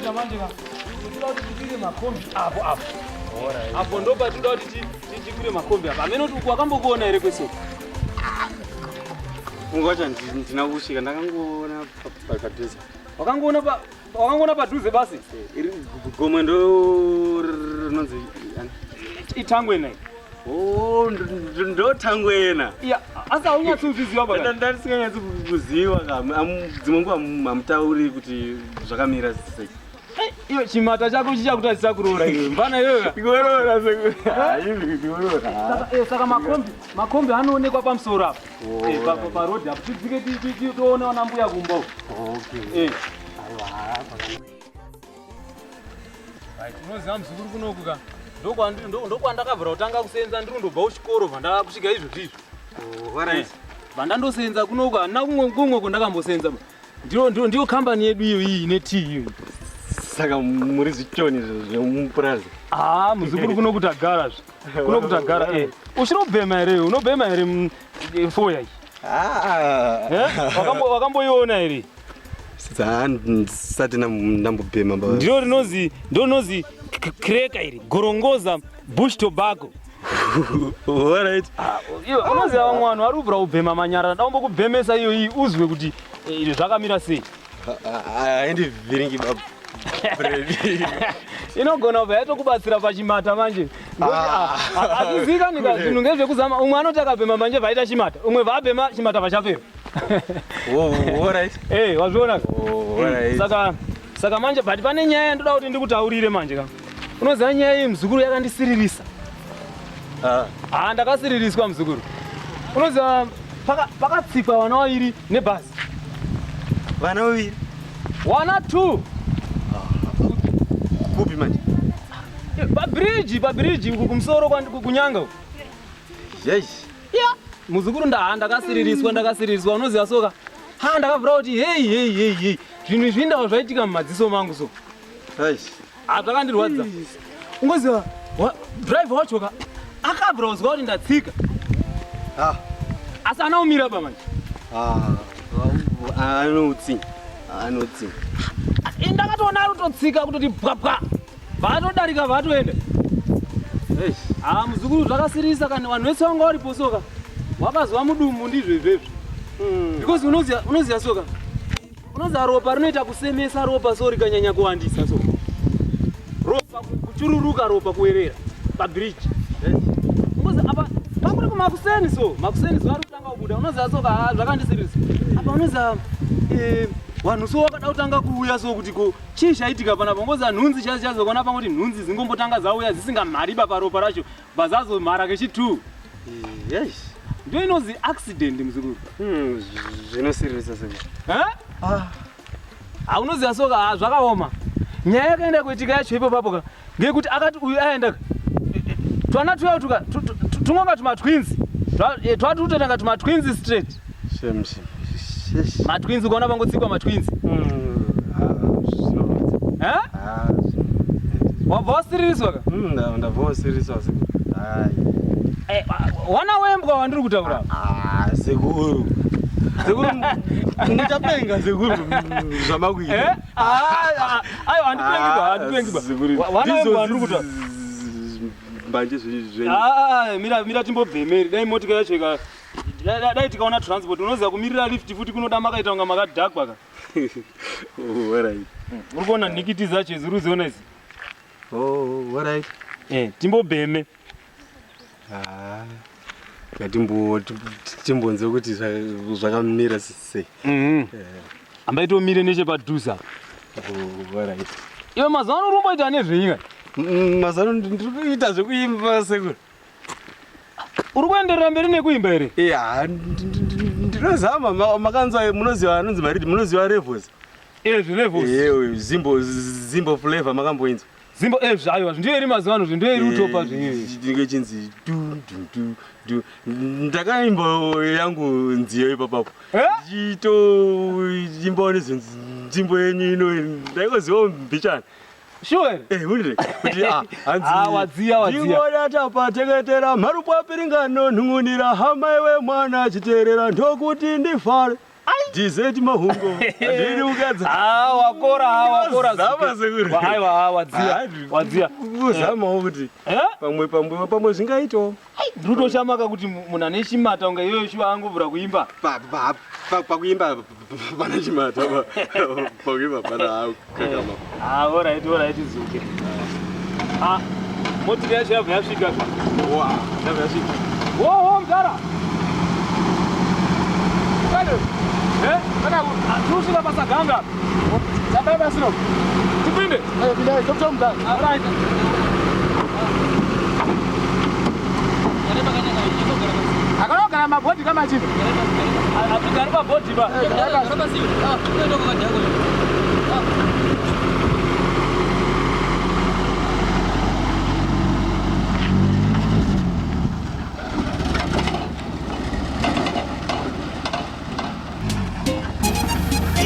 kuita manje ka tinoda kuti tikwire makombi apo apo apo ndo patinoda kuti tikwire makombi apo hameno kuti wakambokuona here kwese Ungacha ndina kusvika ndakangoona padhuze. Wakangoona pa wakangoona padhuze basi. Iri gomwe ndo rinonzi ani? Itangwena. Oh, ndo tangwena. Iya, asi haunyatsi kuziva baba. Ndandisinganyatsi kuziva ka. Dzimwe nguva hamutauri kuti zvakamira sei. Iyo chimata chako chichakutadzisa kuroora iwe. Mbana iyoyo. Kuroora sekuru. Hayi kuroora. Saka makombi, makombi anoonekwa pamusoro apo. Parodhi apo tidzike toona vana mbuya kumba uko. Okay. Right, unoziva muzukuru kunoku ka ndokwandakabvira kutanga kusenza ndiri ndobva kuchikoro bva kusvika izvozvi izvo. Alright. Bva ndandosenza kunoku handina kumwe kumwe kwandakambosenza. Ndiyo kambani yedu iyo iyi ine tea iyo. Saka muri zvichoni zvemupurazi. Ah, muzukuru kuno kutagara zve. Kuno kutagara eh. Uchinobhema here? Unobhema here foya iyi? Ah. Eh? Wakamboiona here? Ndisati ndambobhema baba. Ndiro rinozi ndiro rinozi cracker iri, gorongoza bush tobacco. Alright. Iwe unoziva vamwe vanhu vari kubvira kubhema manyara, ndakumbokubhemesa iyo iyi uzwe kuti zvakamira sei. Haindivhiringi baba. Inogona kubva yatokubatsira pachimata manje. Hazvizikani ka zvinhu ngezvekuzama. Umwe anoti akabhema manje vaita chimata, umwe vaabhema chimata vachapera. Alright. Eh, wazviona? Alright. Saka manje but pane nyaya yandoda kuti ndikutaurire manje ka. Unoziva nyaya iyi muzukuru yakandisiririsa. Ah, ndakasiririswa muzukuru. Unoziva pakatsikwa vana vaviri nebhazi. Vana vaviri? Vana 2. Kupi manje? Pabridge, pabridge uku kumusoro kunyanga uku. Yes. Yeah. Muzukuru ndakasiririswa, ndakasiririswa unoziva soka. Ha, ndakavhura kuti hey hey hey hey. Zvinhu izvi ndava zvaitika mumadziso mangu so. Yes. Ah, zvakandirwadza. Ungoziva driver wacho ka akabvira kuzwa kuti ndatsika. Ah. Asi ana umira ba manje. Ah, anotsi. Anotsi. Ndakatoona ari kutotsika kutoti bwa bwa. Vatodarika vatoenda. Eish. Ah, muzukuru zvakasirisa kana vanhu vese vanga varipo soka. Wakazwa mudumbu ndizvo izvezvo. Because unoziva soka. Unoziva ropa rinoita kusemesa ropa so rikanyanya kuwandisa so. Ropa kuchururuka ropa kuerera pabridge. Unoziva apa pakuri kumakuseni so, makuseni zuva rikutanga kubuda. Unoziva soka ah, zvakandisirisa. Apa unoziva vanhu so wakada kutanga kuuya so kuti ko chii chaitika panapa ngoziva nhunzi chazo chazo kuona pangoti nhunzi dzingombo dzauya dzisingamhariba paropa racho bvazazomhara kechi2. Yes. Ndiyo inozi accident muzukuru. Zvinosiririsa sekuru. Eh? Ah, unoziva soka ah, zvakaoma. Nyaya yakaenda kuitika yacho ipo papo ka ngekuti akati uyu aenda twana tuya tuka tungonga tumatwins twati kutoita tumatwins straight. Shem shem. Matwins ukaona pangotsikwa matwins. Zvinorwadza. Eh? Ah, Wabva wasiririswa ka? Ndabva wasiriswa sekuru. Hai. Eh, wana wembwa wandiri kutaura. Ah, sekuru. Sekuru muchapenga sekuru zvamakuita. Eh? Ah, ah, aiwa handipengi ba, handipengi ba. Sekuru. Wana wembwa wandiri kutaura. Mbanje zvenyu. Ah, mira mira timbobhemeri dai motika yacho ika dai tikaona transport unoziva kumirira lift futi kunoda makaita kunga makadhakwa ka. Alright. Uri kuona nikiti dzacho idzi uri kudziona idzi? Oh, alright. Eh, timbobheme. Ah. Ngatimbo timbonze kuti zvakamira sei. Mhm. Ambaito nechepadhuze apa. Oh, alright. Iwe mazuva ano uri kumboita nezvenyi ka? Mazuva ano ndiri kuita zvekuimba sekuru. Uri kuenderera mberi nekuimba here? Ya, ndinozama makanzwa munoziva anonzi maridi munoziva levels. Ezvi levels. Ewe zimbo zimbo flavor makamboinzwa. Zimbo ezvi aiwa ndiyo iri mazuva ano ndiyo iri kutopa zvinhu. Chinenge chinzi du du du du. Ndakaimba yangu nziyo ipapapo. Eh? Ndichitoimbawo nezvenzimbo yenyu ino ndaingozivawo mbichana. Sure. Eh, unire kuti ah hanzi Ah, wadziya, wadziya. Ndingoda tapateketera mharupo apiringano nhungunira hama iwe mwana chiteerera ndokuti ndifare. DZ Mahungo. Handiri ukadza. Ah, wakora, ah, wakora. Zama sekuru. Aiwa, ah, wadziya. Wadziya. Kuzamawo kuti Eh? pamwe pamwe pamwe zvingaitawo. Ndinotoshamaka kuti munhu ane chimata unga iyoyo shuwa angobvura kuimba. Pakuimba pana chimata pakuimba pana kakama. Ah, alright, alright, Zuke. Ah, motiri yacho yabva yasvika. Wow. Yabva yasvika. Wo, wo, mdara. Eh? Ah, tinosvika pasaganga. Tipinde. Alright. Akanogara mabhodhi kamachini. Hatigari pabhodhi pa.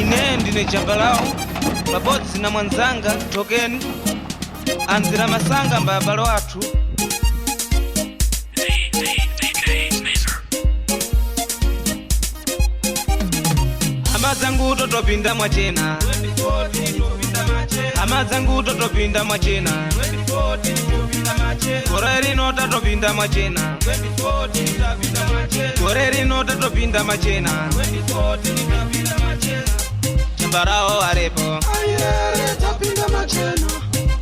Ine ndine Jambalao pabodzi na mwanzanga Tokeni anzira masanga mbabalo athu. Hama dzangu totopinda mwachena, hama dzangu totopinda mwachena, gore rino tatopinda mwachena, gore rino tatopinda machena. Chambarao aripo,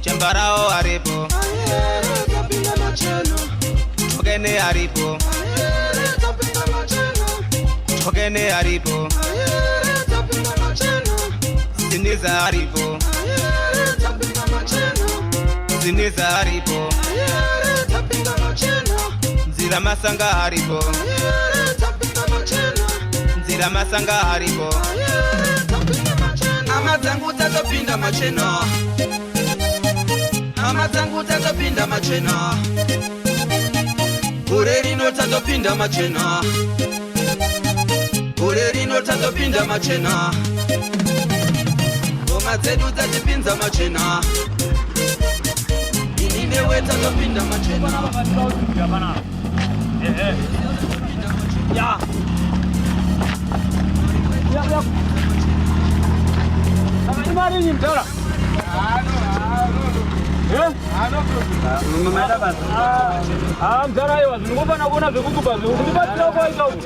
Chambarao aripo, Tokene aripo, Tokene aripo, Siniza aripo, Siniza aripo, Nzira Masanga aripo, Nzira Masanga aripo. Hama dzangu dzatopinda machena, hama dzangu dzatopinda machena, gore rino tatopinda machena, gore rino tatopinda machena, ngoma dzedu dzatipinza machena, ini newe tatopinda machena. Ya. Ya, ya. Saka imari iyi mdara. Eh? Ah, mdara aiwa, ndinongofana kuona zvekukupa zve. Kundibatsira kwaita uku.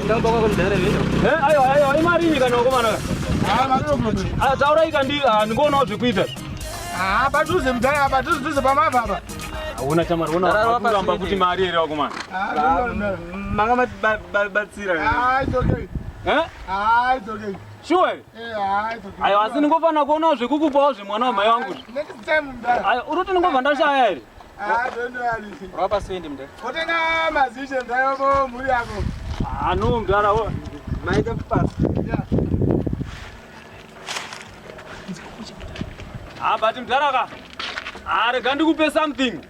Eh, aiwa, aiwa, imari iyi kana wakomana. Ah, taurai kandi ndingoonawo zvekuita. Padhuze mudhara, padhuze dhuze pamavha apa. Hauna chamari, una kuramba kuti mari here wakomana. Manga mabatsira. It's okay. Eh? It's okay. Sure. Eh, it's okay. Aiwa, asi ndingofana kuonawo zvekukupawo zvemwana wamai wangu. Next time mudhara. Aiwa, uri kuti ndingobva ndashaya here? Don't worry. Wotenga mazishe mudhara wako mhuri yako. Ah, no, mdara. Maita pasi. Yeah. Ah, but mdara ka. Ah, rega ndikupe something.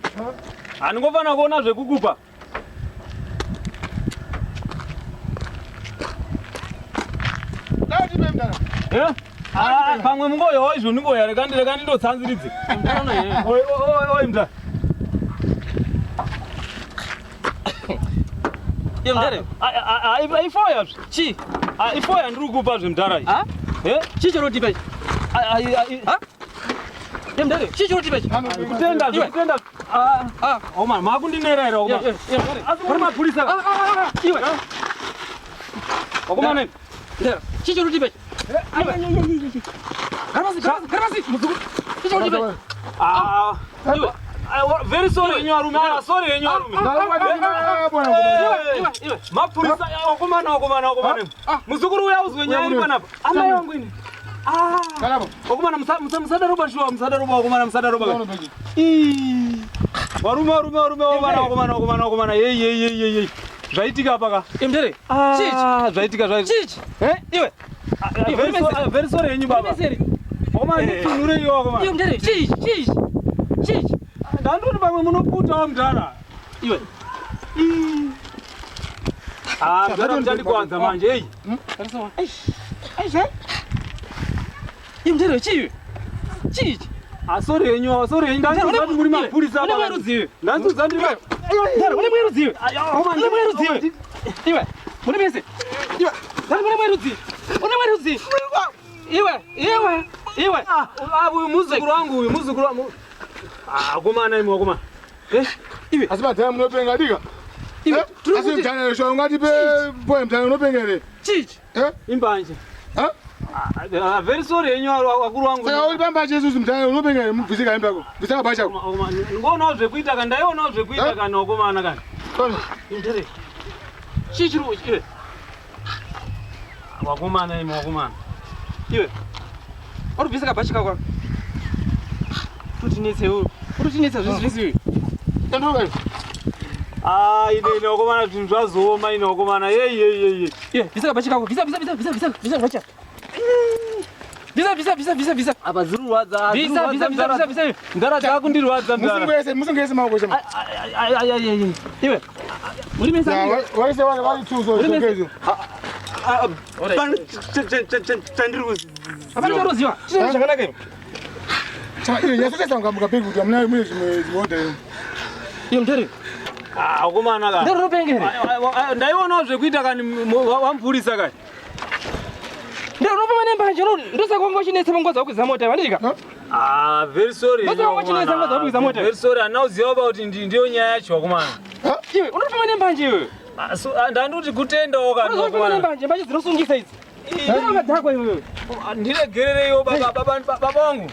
Handingofana kuona zvekukupa. Dai tipe mudhara. Eh? Ah, pamwe mungoyawo izvo ndingoya rega rega ndindotsanziridze. Oi, oi, oi, mdara. Iye mudhara. Ah, ah, ifoya zve. Chii? Ah, ifoya ndiri kukupa zve mdara iyi. Ah? Eh? Chii chinotipa ichi? Ah, ah, ah, Ah? Iye mudhara, chii chinotipa ichi? Kutenda zve, Iwe. kutenda. Ah, Ah. oma, makundinera here Iye, oma. iye, iye mudhara. Asi muri mapurisa. Ah, ah, ah, iwe. Wakomana. Mudhara, chii chinotipa ichi? Iwe. Gara pasi, gara pasi, gara pasi. Muzukuru. Chii chinotipa ichi? Ah, Iwe. ah, very sorry henyu varume. Ah, sorry henyu varume. Iwe, iwe, iwe. Mapurisa, wakomana, wakomana, wakomana. Muzukuru uya uzwe nyaya iri panapa. Amai wangu ini. Ah. Wakomana, musadaroba shuwa, musadaroba, wakomana, musadaroba. Ii. Varume, varume, varume, wakomana, wakomana, wakomana, wakomana. Yei, yei, yei, yei, yei. Zvaitika apa ka. Iye mudhara. Chii ichi? Ah, zvaitika, zvaitika. Chii ichi? Eh? Iwe. Ah, ah, very sorry, ah, very sorry henyu baba. Meseri. Wakomana, nditunhure iwe wakomana. Iye mudhara, chii ichi? Chii ichi? Chii ichi? Ndandoti pamwe munoputawo mudhara. Iwe. Ah, mudhara muchandikwanza manje, ei. Iye mudhara, chii iwe? Chii ichi? Ah, sorry henyu, sorry henyu. Ndandoti Mudhara, muri mapurisa une apa. mweya rudzivi. Ndandoti ndiri Mudhara, une mweya rudzivi. Ah, wakomana, Une mweya rudzivi. Iwe. Une mese. Iwe. Ndati une mweya rudzivi. Une mwari rudzii? Iwe, iwe, iwe. Ah, uyu muzukuru wangu uyu muzukuru wangu. Ah, komana imi wakomana. Eh, iwe. Asi madhara munopenga dika. Iwe, Eh? tiri Asi kuti- mudhara sho ungatipe boy mudhara unopenga here? Chichi. Eh? Imbanje. Eh? Ah, very sorry henyu vakuru wangu. Saka uri pamba chesusu mudhara unopenga here? Mubvise kaimba yako. Bvisa kabhachi ako. Ngoonawo zvekuita kana ndaionawo zvekuita Eh? kana wakomana kana. Ndere. Chichi ru iwe. Wakomana imi wakomana. Iwe. Uri kubvisa kabhachi kako. Tutinetse iwe. Uri kutinetsa zvese zvese iwe. Tanduka. Ah, ine ine wakomana zvinhu zvazooma ine wakomana. Yei yei yei. yei. Iwe, bvisa kabhachi kako. Bvisa bvisa bvisa bvisa bvisa bvisa kabhachi. Bvisa bvisa bvisa bvisa bvisa. Apa dziri kurwadza. Bvisa bvisa bvisa bvisa bvisa. Ndara dzakundirwadza ndara. Musungese, musungese maoko shema. Ai ai ai ai. Iwe. Muri mesa. Ya, waise wale wale tuzo zokezo. Pano chandiri Hapana charoziwa. Chii chakanaka iwe. Chama iyo yasese ngamuka big kuti amuna mune zvimwe zvimwe iyo. Iwe mudhere. Ah, wakomana kana. Ndere unopenga here? Ndaionawo zvekuita kani wamupurisa kani. Ndere unopoma nembanje ndosaka wanga uchinetsa panguva dzakukwiza mota vandika. Ah, very sorry. Basi wanga uchinetsa nguva dzakukwiza mota. Very sorry, andauziva kuti ndiyo nyaya yacho wakomana. Iwe unopoma nembanje iwe. Ah, so, ah, ndandoti kutendawo kani Unopoma wakomana. nembanje mbanje dzinosungisa idzi. Ndakadhakwa iwewe. Ah, Ndiregerereiwo baba baba baba wangu.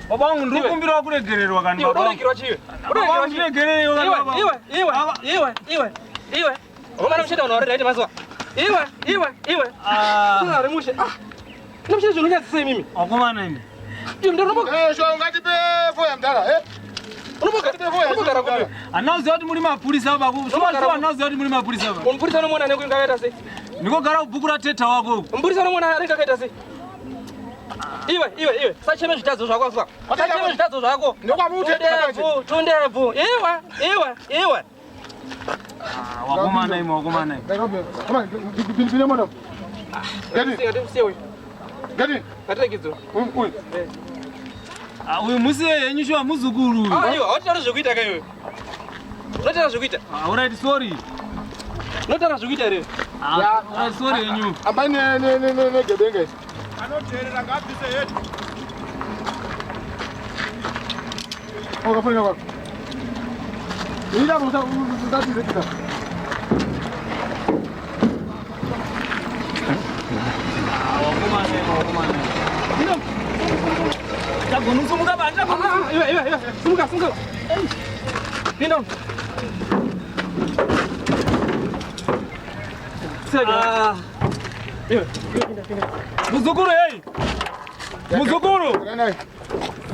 Baba wangu ndiri kukumbirawo kuregererwa kani Iwe baba wangu. unoregerwa chiwe. Baba wangu ndiregerereiwo kani Iwe baba. iwe iwe iwe iwe iwe. Wakomana mucheta unawarira ite mazuva. Iwe iwe iwe. Ah, Ari mushe. Ah. Ndinomucheta zvinonyadzisa imimi. wakomana imi. Iwe mudhere unoboga. Eh, sho ungatipe boy mudhara, eh? Unoboga. Unobogara kupi? Andauziva kuti muri mapurisa baba. Shuwa shuwa andauziva kuti muri mapurisa baba. Mupurisa unomuona anenge akaita sei? Ndikogara kubhuku rateta wako uku. Mupurisa unomuona anenge akaita sei? Iwe iwe iwe sacheme zvitadzo zvako aswa. Sacheme zvitadzo zvako. Ndokwamuteta kachi. Tundebvu, tundebvu. Iwe iwe iwe. Ah, wakomana imi wakomana imi. Come on, pinde mota. Get in, Ngatimusiye uyu. get in. Ngatiregedzo. Uyu. Ah, uyu musiye henyu shuwa muzukuru uyu. Ah, iwe hautitauri zvekuita ka iwe. Unotaura zvekuita. Ah, alright sorry. Unotaura zvekuita here? Ah, alright sorry henyu. Ambai ne ne ne ne gebenga ichi. Anoteerera ngaabvise heti. Wakafunika kwako. Ila musa usatize kita. Ah, wakomana imi wakomana imi. Chagonusumuka ba, chagonusumuka. Ah, iwe iwe iwe. Simuka simuka. Pinda. Ah, Iwe, iwe pinda pinda. muzukuru hey. Muzukuru, Kana.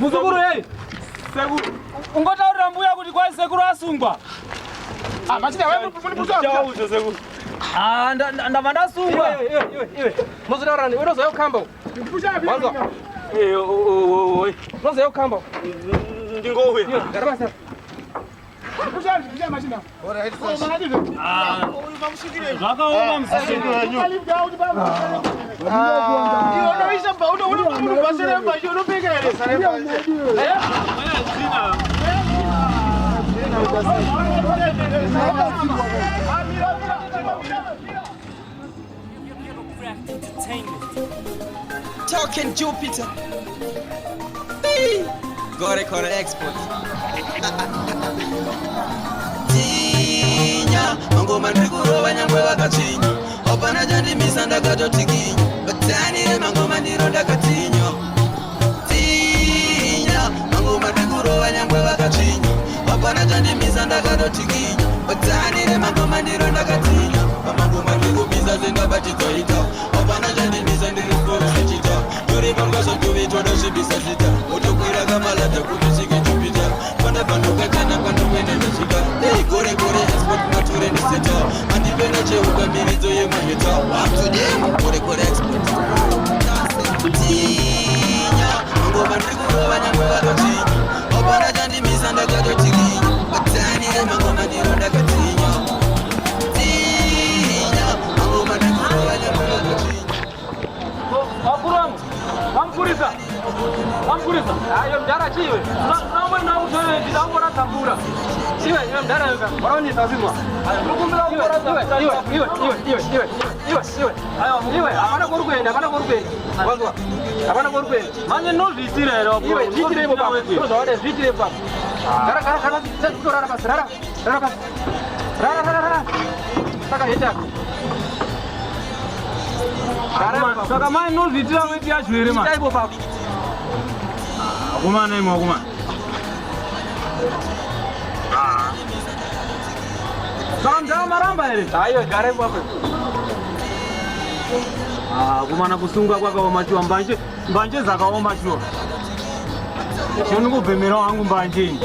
muzukuru hey. Sekuru, ungotaurira mbuya kuti kwai sekuru asungwa. Ah, machida wewe muni Chaucho sekuru. Ah, ndabva ndasungwa. Iwe iwe iwe iwe. Mozotaura nani? Unozoya kukamba. Wanzwa. Eh, o o o. Unozoya kukamba. Ndingouya. Iwe gara basa. Ah, zvakaoma muzukuru. Talking Jupiter. Gore Kore Export. Tinya, mangoma ndiri kurova nyangwe vakatsvinya. Hapana chandimisa ndakatotikinya. Batanire mangoma ndiro ndakatinya. Tinya, mangoma ndiri kurova nyangwe vakatsvinya. Hapana chandimisa ndakatotikinya. Batanire mangoma ndiro ndakatinya. Pamangoma ndiri kupisa sendabatidzwaita. Hapana chandimisa ndiri kurosechita. Turi pangazvatuvi todosvibisa zita. Utokwira kamalata kuti svike Jupiter. Pana panokachana panokwenda ndasvika. Hey, Gore Kore Export mature ndiseta. Handipena cheuka miridzo yemaheta. Up Gore Kore Export. Tinya, mangoma ndiri kurova nyangwe vakatsvinya. Hapana chandimisa ndakatotikinya. Batanire mangoma ndiro ndakatinya. Tinya, mangoma ndiri kurova nyangwe vakatsvinya. Vakuru vangu, vamupurisa. Vamupurisa. Ayo mudhara chiwe. Nawe nawe. kutoilet, ndangora mvura. Iwe, iwe mdara yuka. Waraonesa zvinwa. Ndikumbira kukora Iwe, iwe, iwe, iwe, iwe, iwe, iwe, iwe. Iwe, hapana kwauri kuenda, hapana kwauri kuenda. Wanzwa? Hapana kwauri kuenda. Manje ndozviitira here wakuru? Iwe, zviitire ipo papo. Ndozvawada, zviitire ipo papo. Gara, gara, gara, kutorara pasi, rara, rara pasi. Rara, rara, rara. Saka heta. Gara ipo papo. Saka mai ndozviitira weti yacho here Ita manje? ipo papo. Akomana imwe akomana. Saka mdara maramba here? Aiwe, gara ipo papo. Akomana kusunga kwakaoma shuwa mbanje mbanje dzakaoma shuwa. Chinongobhemera wangu mbanje ini.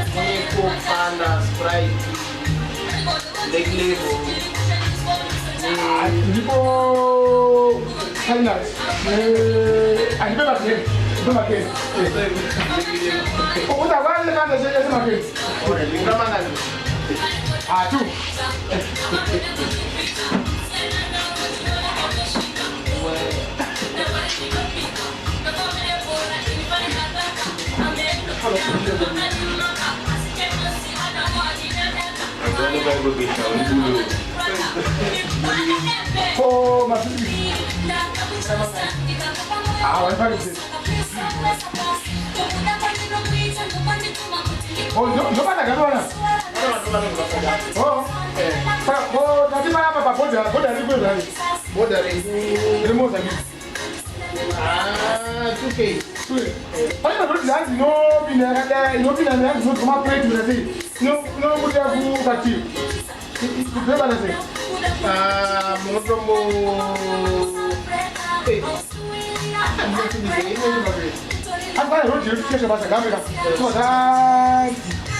Panda, Sprite, Black Label. Ndipo finance. Andipe makeni. Ndipe makeni. Utakwana kanda chese makeni. Ah, two. Oh, mapilisi. Ah, wanifakise. Oh, ndopanda katona. Oh. Pa, oh, tati pa pa boda, boda riri kwezvo hari. Boda redu. Riri Mozambique. Ah, 2K. Pane madhodhi hanzi inopinda yakadai, inopinda hanzi inobva maplate muna sei. Inobuda kukatiyo. Kubhebana sei. Ah, munotombo. Eh. Asi pane rodhi yekuchesha basa gambe ka.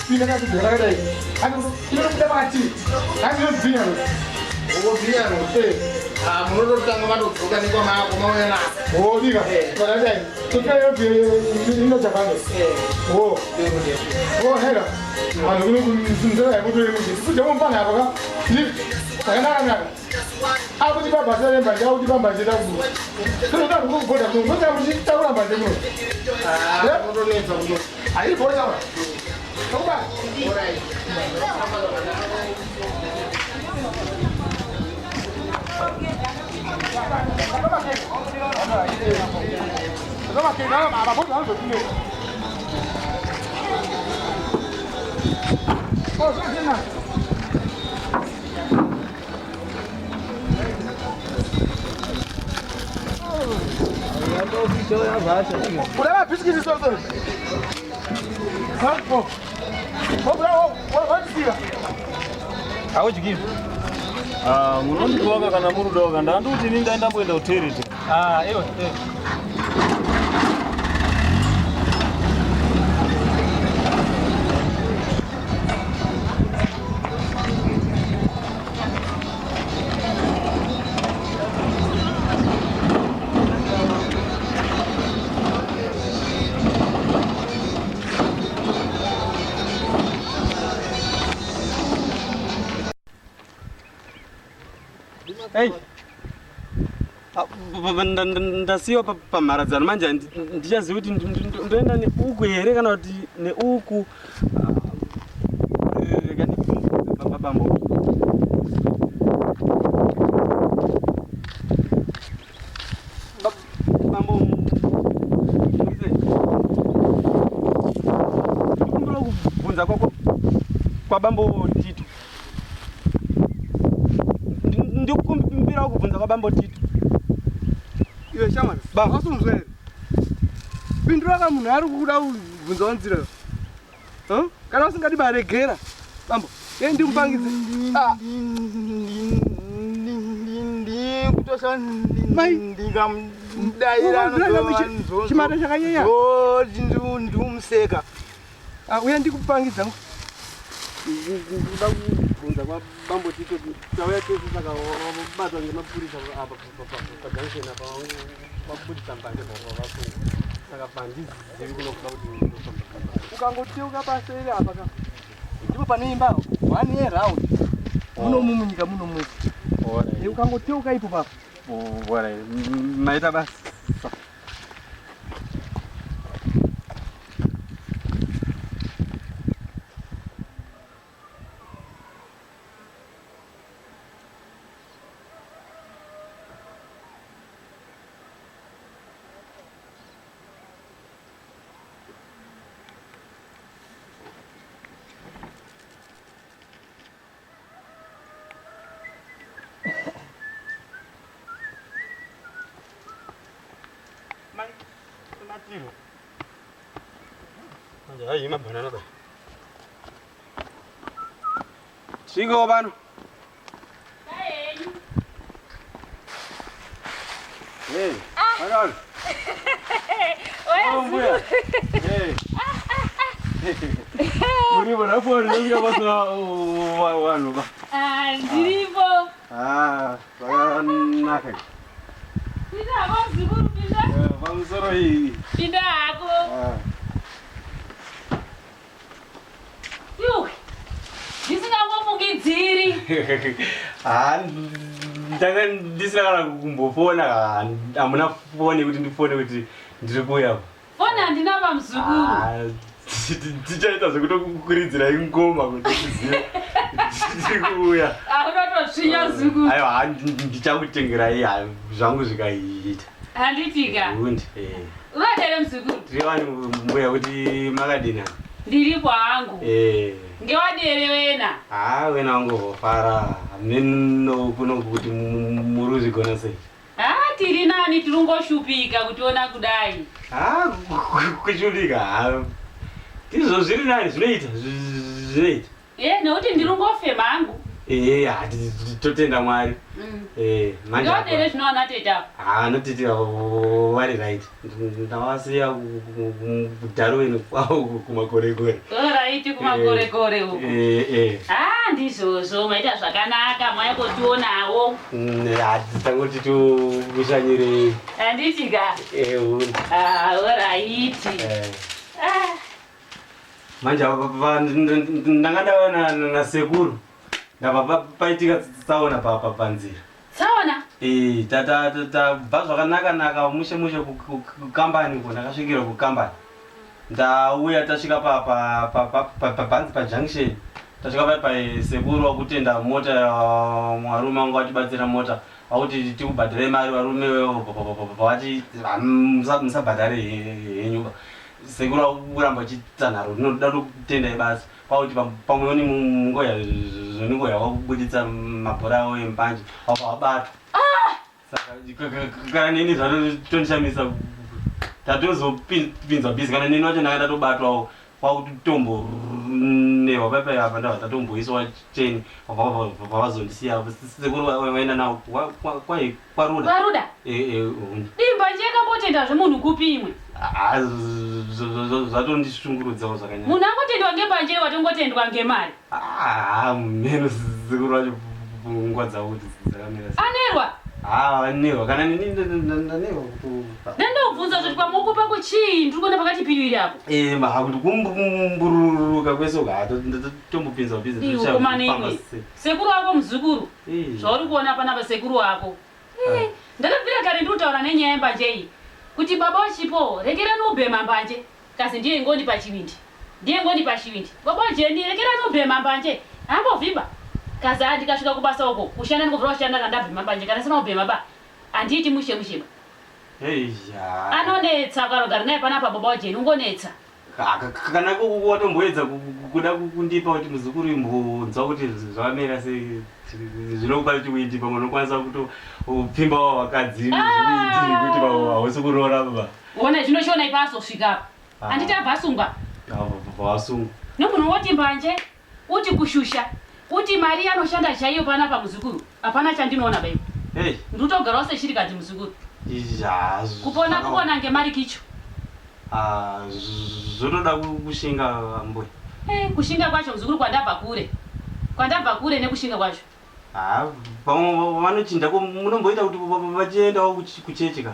Pinda kakubhera yakadai. Hanzi inobuda pakati. Hanzi inobhinya rodhi. Ukobhinya rodhi. Eh. Ah, munototanga matodzoka nekwamako mauya nako. Oh, dika. Pakadai. Totora inochavanga. Eh. Oh. Ndiro Oh, hera. Vanhu kuno kunzira yekuti kudya mupanga apa ka. Zvakanaka naka. Akutipa basa rembanje, akutipa mbanje takubuda. Toda kukubhoda kuno, ndoda kuchitakura mbanje kuno. Ah, munotonetsa kuno. Hayi bhoda wa. Tokuba. Alright. Ndomakena mabhodha anozotine. Oh, zvazvina. Kuda mabhisikiti soso. Ha? Oh. Oh, oh, oh, Haudyi. Ah, munondiwaka kana murudoka ndandikuti ini ndaenda kuenda kuterete. Ah, iwe, iwe. Ei. Ndasiyiwa pamharadzano manje handichazivi kuti ndoenda neuku here kana kuti neuku. Ah, rega ndibvunze bambo. Bambo, murise. Ndikumbira kubvunza kwako kwabambo Tito. Ndikumbira kubvunza kwabambo Tito. Iwe shamwari, Baba. wasunzwa here? Pindura ka munhu ari kuda kubvunzawo nzira. Huh? Kana usingadi baregera. Bambo, ye ndimupangidze. Ah, Mai. Ndingamdaira Chimata chakanyanya. ndimuseka. Ah, uya ndikupangidza. Ndikuda kubvunza kwabambo Tito tauya tese saka wabatwa ngemapurisa apa pajunction apa wabudisa mbanje vasunga saka Saka pandizivi kunokuda kuti ndofamba. Ukangoteuka paseri apa ka. Ndipo pane imba one year round. Muno munyika muno mwese. Alright. Ukangoteuka ipo papa. Alright. Maita basa. Matiro. Manje hayi mabhanana ba. Sviko pano. Hey, makani? Oya, Oh, mbuya. Hey. Muripo ndafona ndosvika pasina vanhu ba. Ah, ndiripo. Ah, zvakanaka. Pinda hako mzukuru, pinda. Eh, Pamusoro iyi. Pinda hako. Ah. Yuh. Ndisingangofungidziri. Ah, ndanga ndisina kana kumbofona, hamuna foni yekuti ndifone kuti ndiri kuuya. Foni handina pamuzukuru. Ah, tichaita zvekutokukuridzirai ngoma kuti tizive ndiri kuuya. Ah, unototsvinya muzukuru. Aiwa, ndichakutengerai zvangu zvikaita. Handitika. Hundi, eh. Unodere muzukuru. Tiri vani mbuya kuti makadini? Ndiripo hangu. Eh. Ngewadere wena. Ah, wena wangofara. Hameno kuno kuti muri kuzvigona sei. Ah, tiri nani tiri kungoshupika kutiona kudai. Ah, kushupika. Ah, Ndizvo zviri nani zvinoita, zvinoita. Eh, nekuti ndiri kungofema hangu. Eh, ah, totenda Mwari. Eh, manje. Ngewadere zvino ana tete apa. Ah, anotete vari right. Ndavasiya kudharuweni kwavo kumakorekore. Alright kumakorekore uko. Eh, eh. Ah, ndizvozvo maita zvakanaka mwaikotionawo. Ah, tangoti tikushanyire Handitika. eh, hundi. Ah, alright. Eh. Ah, Manje ndanga ndauya nasekuru ndabva paitika tsaona panzira. Tsaona? Eh, tabva zvakanaka-naka mushe mushe kukambani uko ndakasvikira kukambani. Ndauya tasvika pabhanzi pajunction tasvika pai pai sekuru wakutenda mota varume vanga vatibatsira mota vakuti tikubhadharai mari varume vati musabhadhare henyu sekuru vakuramba vachiita nharo ndinoda kutendai basa kwakuti pamwe ni mungoya zvonongoya wakubuditsa mabhora avo embanje wabva wabatwa saka kana neni zvatondishamisa tatozopinzwa busy kana neni wacho ndanga ndatobatwawo kwakutombonewa paipai apa ndabva tatomboiswa cheni vavazondisiya sekuru vaenda nawo kwaruda. Kwaruda? Dimba njekambotendazve munhu kupi imwe? Zvatondishungurudzawo zvakanyanya. Munhu angotendwa ngembanje watongotendwa ngemari. Mheno sekuru vacho pfungwa dzavo kuti dzakamira sei. Anerwa? Anerwa kana nini ndanerwa kuto Ndandobvunza zvoti pamuoko pako chii ndiri kuona pakati piriviri apo. Eh, kuti kumbururuka kwese uku tombopinza busy. Iwe komana imwe. Sekuru wako muzukuru. Zvauri kuona panapa sekuru wako. Eh, ndakabvira kare ndiri kutaura nenyaya yembanje iyi. Kuti baba wachipo rekerani ubhema mbanje. Kasi ndiye ngoni pachivindi. Ndiye ngoni pachivindi. Baba wajeni rekerani ubhema mbanje. Ambovhimba. Kazi ndikasvika kubasa uko kushanda ndikubvira kushanda kana ndabhema mbanje kana sina kubhema ba. Handiiti mushe mushe ba. Anonetsa ukarogara naye panapa baba wajeni ungonetsa. Kana watomboedza kuda kundipa kuti muzukuru imbonzwa kuti zvakamira sei zvinokupa chiwindi pamwe unokwanisa kutopfimbawo vakadzi zviwindi kuti hausi kuroora baba. Ona zvino chiona ipa azosvika apa. Handiti abva asungwa. Vasungwa. Nomunhu woti mbanje, uti kushusha, uti mari anoshanda chaiyo panapa muzukuru. Hapana chandinoona baibo. Hey. Ndikutogarawo seshirikadzi muzukuru. Kupona kupona ngemari kicho. Ah, zvotoda kushinga mbuya. Eh, kushinga kwacho muzukuru kwandabva kure. Kwandabva kure nekushinga kwacho. Ah, pamwe vanochinja ko munomboita kuti vachiendawo kuchechi ka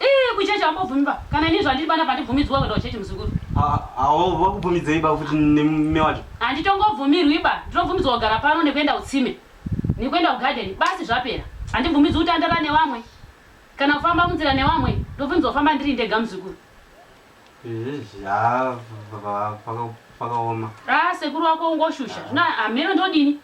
Eh, kuchechi Kuchechi haumbobvumi ba. Kana ini zvandiri panapa handibvumidzwa kuenda kuchechi muzukuru. Vakubvumidzei ba futi nemume wacho? Handitongobvumirwi ba. Ndinobvumidzwa kugara pano nekuenda kutsime. Nekuenda kugadheni. Basi zvapera. Handibvumidzwi kutandara nevamwe. Kana kufamba munzira nevamwe. Ndobvumidzwa kufamba ndiri ndega muzukuru. Haa pakaoma. Ah sekuru wako ungoshusha. Zvino hameno ndodini?